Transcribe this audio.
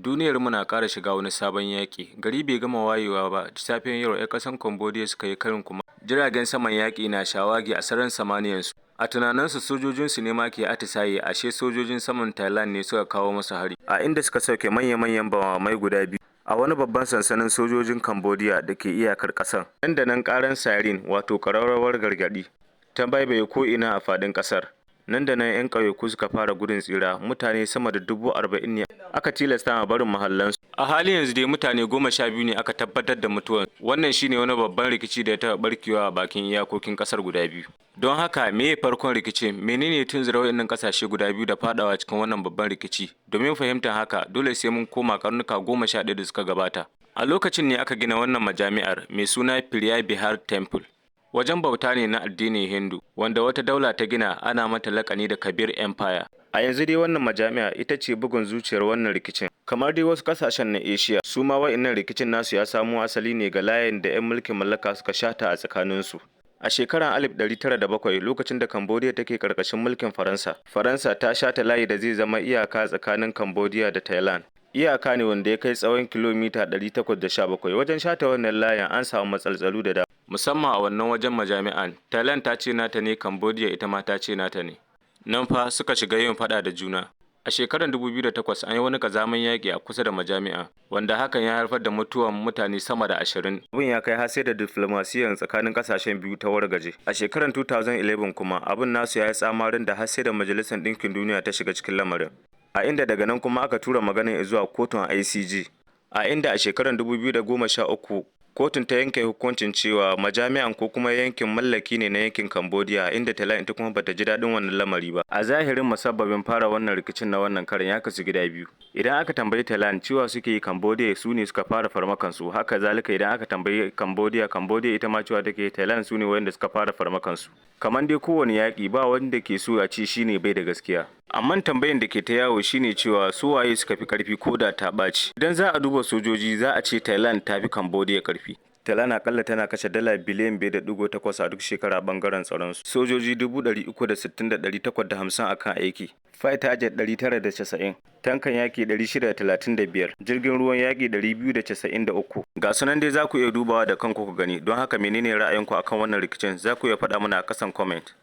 Duniyar mu na ƙara shiga wani sabon yaƙi. Gari bai gama wayewa ba, safiyar yau 'yan ƙasar Cambodia suka yi karin kumallo. Jiragen saman yaƙi na shawagi a sararin samaniyarsu. A tunaninsu sojojinsu ne ma ke atisaye, ashe sojojin saman Thailand ne suka kawo musu hari, a inda suka sauke manya-manyan bama-bamai guda biyu a wani babban sansanin sojojin Cambodia da ke iyakar ƙasar. Nan da nan ƙarar siren, wato ƙararrawar gargaɗi, ta baibaye ko'ina a faɗin ƙasar. Nan da nan 'yan ƙauyuka suka fara gudun tsira, mutane sama da 40,000 ne aka tilasta ma barin muhallansu. A halin yanzu dai mutane 12 ne aka tabbatar da mutuwarsu. Wannan shi ne wani babban rikici da ya taɓa ɓarkewa a bakin iyakokin ƙasar guda biyu. Don haka, meye farkon rikicin? Mene ne ya tunzura waɗannan ƙasashe guda biyu da faɗawa cikin wannan babban rikici? Domin fahimtar haka, dole sai mun koma karnuka 11 da suka gabata. A lokacin ne aka gina wannan majami'ar mai suna Preah Vihear Temple. Wajen bauta ne na addinin Hindu, wanda wata daula ta gina ana mata laƙani da Khmer Empire. A yanzu dai wannan majami'a ita ce bugun zuciyar wannan rikicin. Kamar dai wasu ƙasashen na Asia, su ma wa'innan rikicin nasu ya samo asali ne ga layin da 'yan mulkin mallaka suka shata a tsakaninsu. A shekarar 1907, lokacin da Cambodia take ƙarƙashin mulkin Faransa, Faransa ta shata layi da zai zama iyaka tsakanin Cambodia da Thailand. Iyaka ne wanda ya kai tsawon kilomita 817. Wajen shata wannan layin an samu matsaltsalu da dama. Musamman a wannan wajen majami'an, Thailand ta ce nata ne, Cambodia ita ma ta ce nata ne. Nan fa suka shiga yin faɗa da juna. A shekarar 2008 an yi wani ƙazamin yaƙi a kusa da majami'a, wanda hakan ya haifar da mutuwan mutane sama da 20. Abin ya kai har sai da diflomasiyyar tsakanin ƙasashen biyu ta wargaje. A shekarar 2011 kuma abin nasu ya yi tsamarin da har sai da Majalisar Ɗinkin Duniya ta shiga cikin lamarin. A inda daga nan kuma aka tura maganar zuwa kotun ICJ. A inda a shekarar 2013 kotun ta yanke hukuncin cewa majami'an ko kuma yankin mallaki ne na yankin Cambodia, inda Thailand ita kuma bata ji daɗin wannan lamari ba. A zahirin musabbabin fara wannan rikicin na wannan karin ya kasu gida biyu. Idan aka tambayi Thailand, cewa suke yi Cambodia su ne suka fara farmakan su, haka zalika idan aka tambayi Cambodia, Cambodia ita ma cewa take Thailand su ne wanda suka fara farmakan su. Kamar dai kowane yaƙi, ba wanda ke so a ce shine bai da gaskiya. Amma tambayan da ke ta yawo shine cewa su waye suka fi karfi ko da ta ɓaci. Idan za a duba sojoji, za a ce Thailand ta fi Cambodia karfi. Thailand akalla tana kashe dala biliyan 5.8 a duk shekara bangaren tsaron su. Sojoji 360,850 akan aiki. Fighter jet 990, tankan yaki 635, jirgin ruwan yaki 293. Ga sunan dai za ku iya dubawa da kanku ku gani. Don haka, menene ra'ayinku akan wannan rikicin? Za ku iya faɗa mana a ƙasan comment.